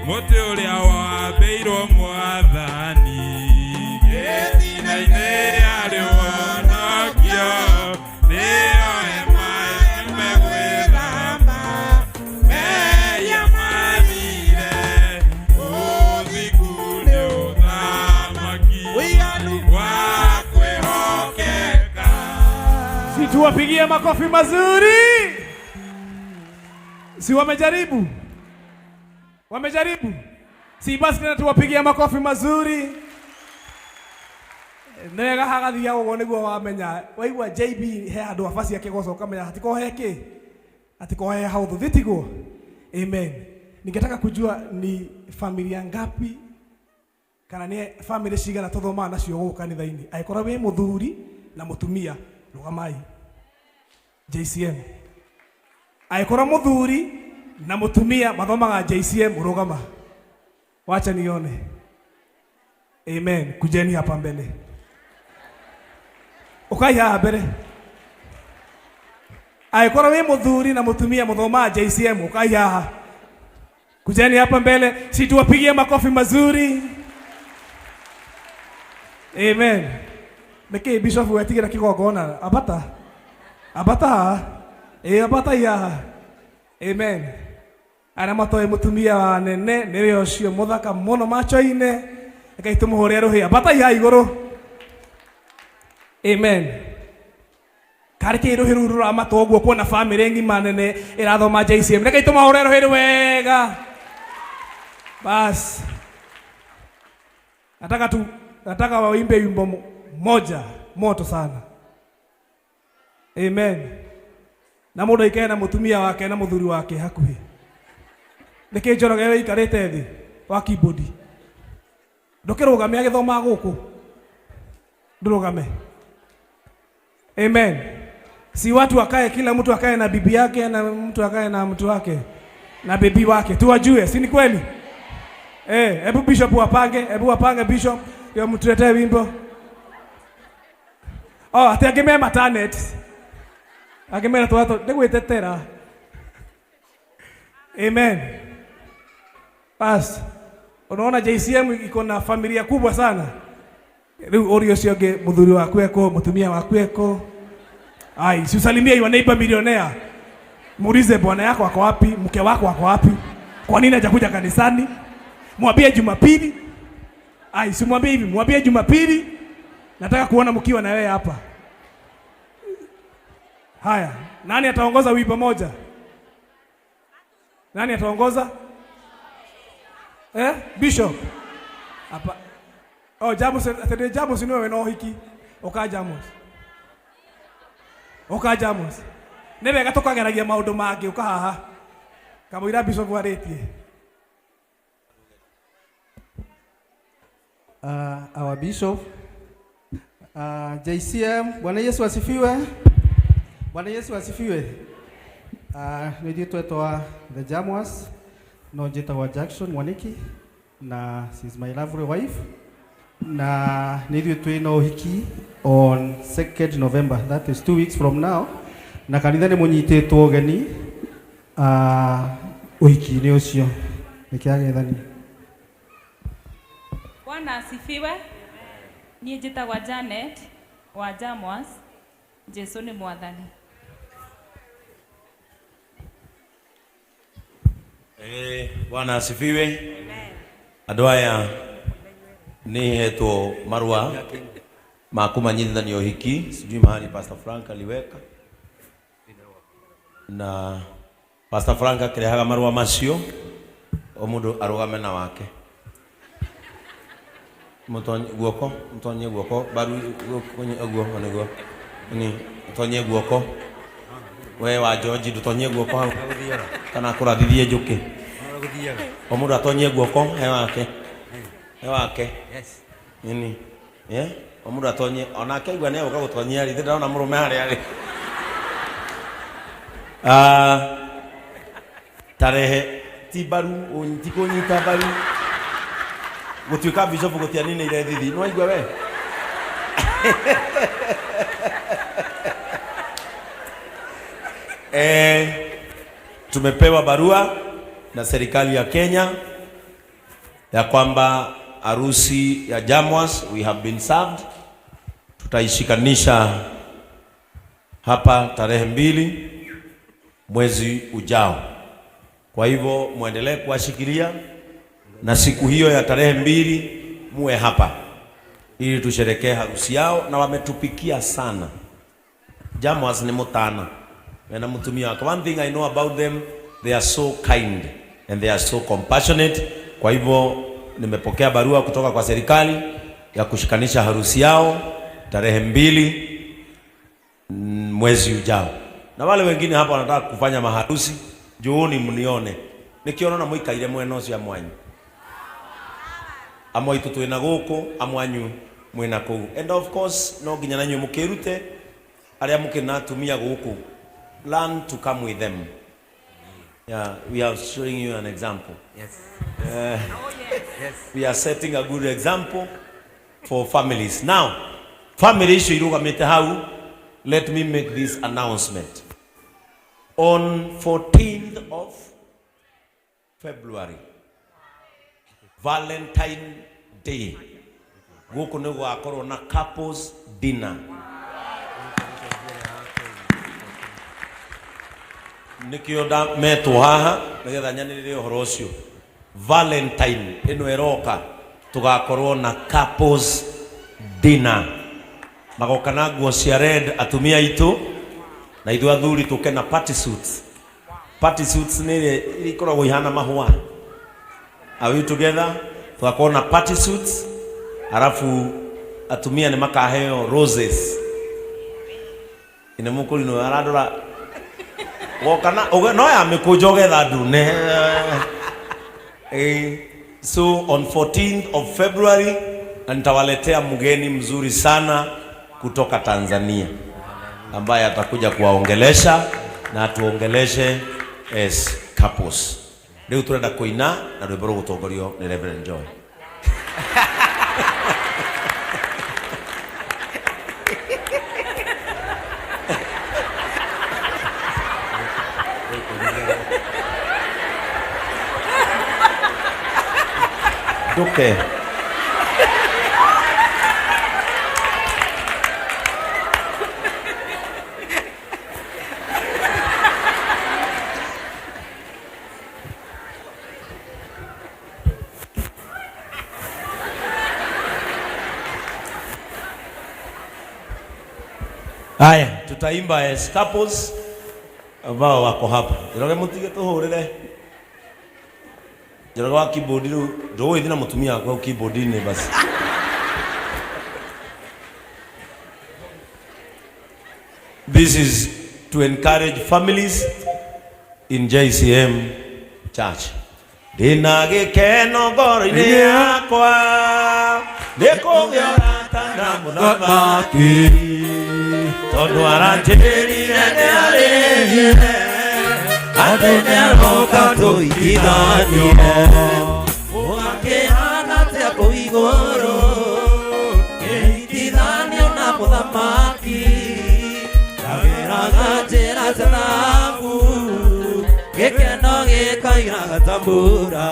Mũtĩ ũrĩa wambĩirwo mwathani gĩtina-inĩ arĩ ũhonokio nĩyo hema ĩmegwĩthamba mehia mathire ũthingu nĩ ũthamaki Ũiganu. wa kwĩhokeka. Si tuwapigie makofi mazuri. Si wamejaribu? Wamejaribu? Si basi tena tuwapigie makofi mazuri. Nĩ wega hagathiaga ũguo nĩguo wamenya waigua JB he handũ abaci akĩgoca ũkamenya hatiko he kĩ hatiko he haũthũ thitiguo. Amen. Ningetaka kujua ni familia ngapi kana nĩ family cigana tũthomaga nacio gũkũ kanitha-inĩ. Angĩkorwo wĩ mũthuri na mũtumia, rũgamai. JCM. Angĩkorwo mũthuri na mũtumia mathomaga JCM, rũgama. Wacha nione. Amen. Kujeni hapa mbele. Ukai haha mbere. Angĩkorwo wĩ mũthuri na mũtumia mũthomaga JCM, ukai haha. Kujeni hapa mbele, si tuwapigie makofi mazuri. Amen. Nĩkĩ bishop wetigĩra kĩgongona? Ambata. Ambata haha. Ĩ ambata haha. Amen. Arĩa matoĩ mũtumia wa nene nĩwe ũcio mũthaka mũno macho-inĩ. Rekei tũmũhũre rũhĩ. Ambata haha igũrũ. Amen. Karĩ kĩ rũhĩ rũu rũramatwo ũguo kuona famĩlĩ ng'ima nene ĩrathoma JCM. Rekei tũmahũre rũhĩ wega. Bas. Nataka tu nataka waimbe wimbo moja moto sana. Amen. Na mũndũ aikare na mũtumia wake na mũthuri wake hakuhĩ. Nĩkĩ Njoroge wĩikarĩte thĩ wa keyboard? Ndũkĩrũgame agĩthoma gũkũ. Ndũrũgame. Amen. Si watu wakae, kila mtu akae na bibi yake na mtu akae na mtu wake na bibi wake, tuwajue, si ni kweli? Eh, hebu bishop wapange, hebu wapange bishop, ndio mtuletee wimbo. Oh, ati angĩ me matanet. Angĩ mera twato nĩ gwĩtetera. Amen. Bas. Unaona JCM iko na familia kubwa sana. Rĩu ũria ũcio ũngĩ mũthuri waku eko, mũtumia waku eko. Ai, si usalimie your neighbor millionaire. Muulize bwana yako ako wapi, mke wako ako wapi? Kwa nini hajakuja kanisani? Mwambie Jumapili. Ai, si mwambie hivi, mwambie Jumapili nataka kuona mkiwa na wewe hapa. Haya, nani ataongoza wimbo moja? Nani ataongoza? Eh, Bishop. Hapa. Oh, Jamus, atende Jamus niwe wena ũhiki. Ũka Jamus. Ũka Jamus. Nĩ wega tũkageragia maũndũ mangĩ ũka haha. Kamũira Bishop arĩtie. Our bishop JCM, Bwana Yesu asifiwe. Bwana Yesu asifiwe. Nĩ ithuĩ twetwa the Jamwas no njĩtagwo Jackson Mwaniki na she is my lovely wife na nĩ ithuĩ twĩ na ũhiki on 2nd November, that is 2 weeks from now, na kanitha nĩ mũnyitĩtwo ũgeni ũhiki-inĩ ũcio nĩ kĩagethania. Bwana asifiwe. Niĩ njĩtagwa Janet wa Jamwas. Jesu nĩ mwathani. Eh, Bwana asifiwe. Andũ aya nĩ hetwo marũa ma kũmanyitithania ũhiki, sijui mahali Pastor Frank aliweka na Pastor Frank akĩrehaga marũa macio o mũndũ arũgame na wake. Mũtonye guoko, mũtonye guoko mbaru guoko ũguo nĩguo ni mũtonye guoko. We wa George ndũtonye guoko hau kana kũrathithie njũkĩ. O mũndũ atonye guoko he wake, he wake nini, yeah? O mũndũ atonye onake aigua nĩ egũka gũtonyia rĩ, ndĩrona mũrũme harĩa arĩ. Ah, tarehe ti mbaru ti kũnyita mbaru gũtuĩka bishop gũtianinĩire thithi nĩ waigua we. Eh, tumepewa barua na serikali ya Kenya. ya kwamba harusi ya Jamwas we have been served, tutaishikanisha hapa tarehe 2 mwezi ujao. Kwa hivyo muendelee kuwashikilia na siku hiyo ya tarehe 2 muwe hapa ili tusherekee harusi yao, na wametupikia sana. Jamwas ni mutana na mutumia wake. One thing I know about them, they are so kind and they are so compassionate. Kwa hivyo nimepokea barua kutoka kwa serikali ya kushikanisha harusi yao tarehe 2 mwezi ujao. Na wale wengine hapa wanataka kufanya maharusi, njooni mnione. Nikiona na muikaire mwena ucio amwanyu. Amwe itu twina guku, amwanyu mwina kuu. And of course no nginya na inyuĩ mũkĩrute aria mũkĩrĩ atumia guku. Learn to come with them. Yeah, we are showing you an example. Yes. Yes. We are setting a good example for families. Now, family icio irugamĩte hau, let me make this announcement. On 14th of February, Valentine Day, gũkũ nĩ gũgakorwo na couples dinner. Nĩkĩo metwo haha nĩgetha nyanĩrĩre ũhoro ũcio. Valentine ĩno ĩroka tũgakorwo na couples dinner. Magoka na nguo cia red atumia aitũ na ithuĩ athuri tũke na party suits. Party suits nĩ iria ikoragwo ihana mahũa. Are we together? Tũgakorwo na party suits, alafu atumia nĩ makaheo roses. Ine mũkũrinũ arandora woka na no ya mĩkũnjo ũgetha ndune. So on 14th of February na nitawaletea mgeni mzuri sana kutoka Tanzania ambaye atakuja kuwaongelesha na atuongeleshe as couples. Rĩu tũrenda kũina na rwĩmbo rũgũtongorio nĩ Reverend Joy. Nduke. Haya, tutaimba as couples ambao wako hapa. Njoroge mutige tuhurire. Njoroge wa keyboard riu ndũgũgĩthiĩ na mũtumia waku hau keyboard-inĩ basi. This is to encourage families in JCM Church. Ndĩna gĩkeno ngoro-inĩ yakwa nĩ kũgĩa ũrata na mũthamaki tondũ aranjĩrire nĩarĩhire atĩ nĩaroka tũhikithanie. Ũgakĩhana atĩa kũu igũrũ kĩhikithanio na mũthamaki ndageraga njĩra cia thahabu gĩkeno gĩkoiraga ta mbura.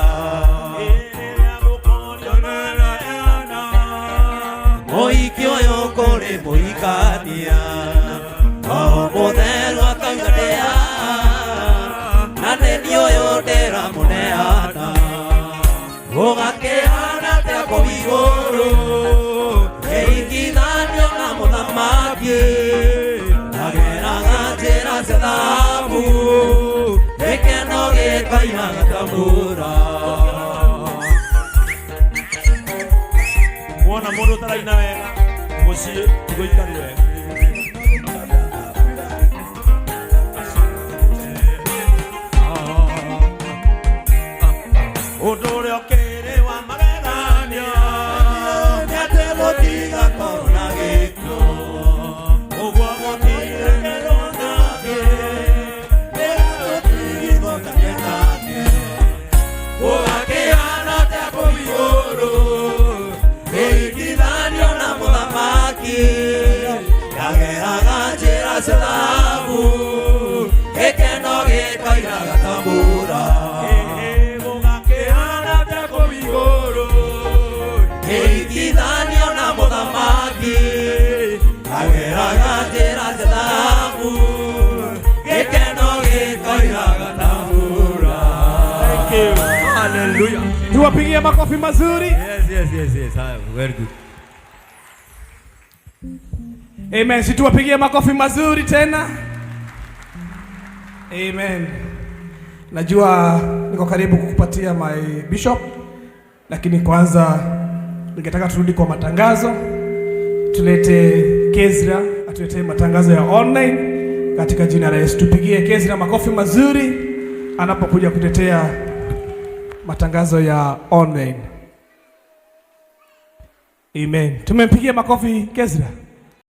Mũhiki ũyũ kũrĩ mũhikania Roho Mũtheru akauga ndĩa na nĩ niĩ ũyũ ndĩramũneana. Ũgakĩhana atĩa kũu igũrũ kĩhikithanio na mũthamaki ndageraga njĩra cia thahabu gĩkeno gĩkoiraga ta mbura. Wona mũndũ ũtaraina wega mũciĩ ti gũikaru wega. Ũndũ ũrĩa ũkĩrĩ wa magegania nĩ atĩ gũtigakorwo na gĩkuũ, ũguo gũtirekerwo nake, nĩgatũtigithũkania nake. Gũgakĩhana atĩa kũu igũrũ kĩhikithanio na mũthamaki ndageraga njĩra cia thahabu gĩkeno gĩkoiraga ta mbura. Gũgakĩhana Tuwapigie makofi mazuri. Yes. Haya, very good. Amen. Si tuwapigie makofi mazuri tena. Amen. Najua niko karibu kukupatia my bishop, lakini kwanza ningetaka turudi kwa matangazo. Tulete Kezra atuletee matangazo ya online katika jina la Yesu. Tupigie Kezra makofi mazuri anapokuja kutetea matangazo ya online. Amen. Tumempigia makofi Kezra.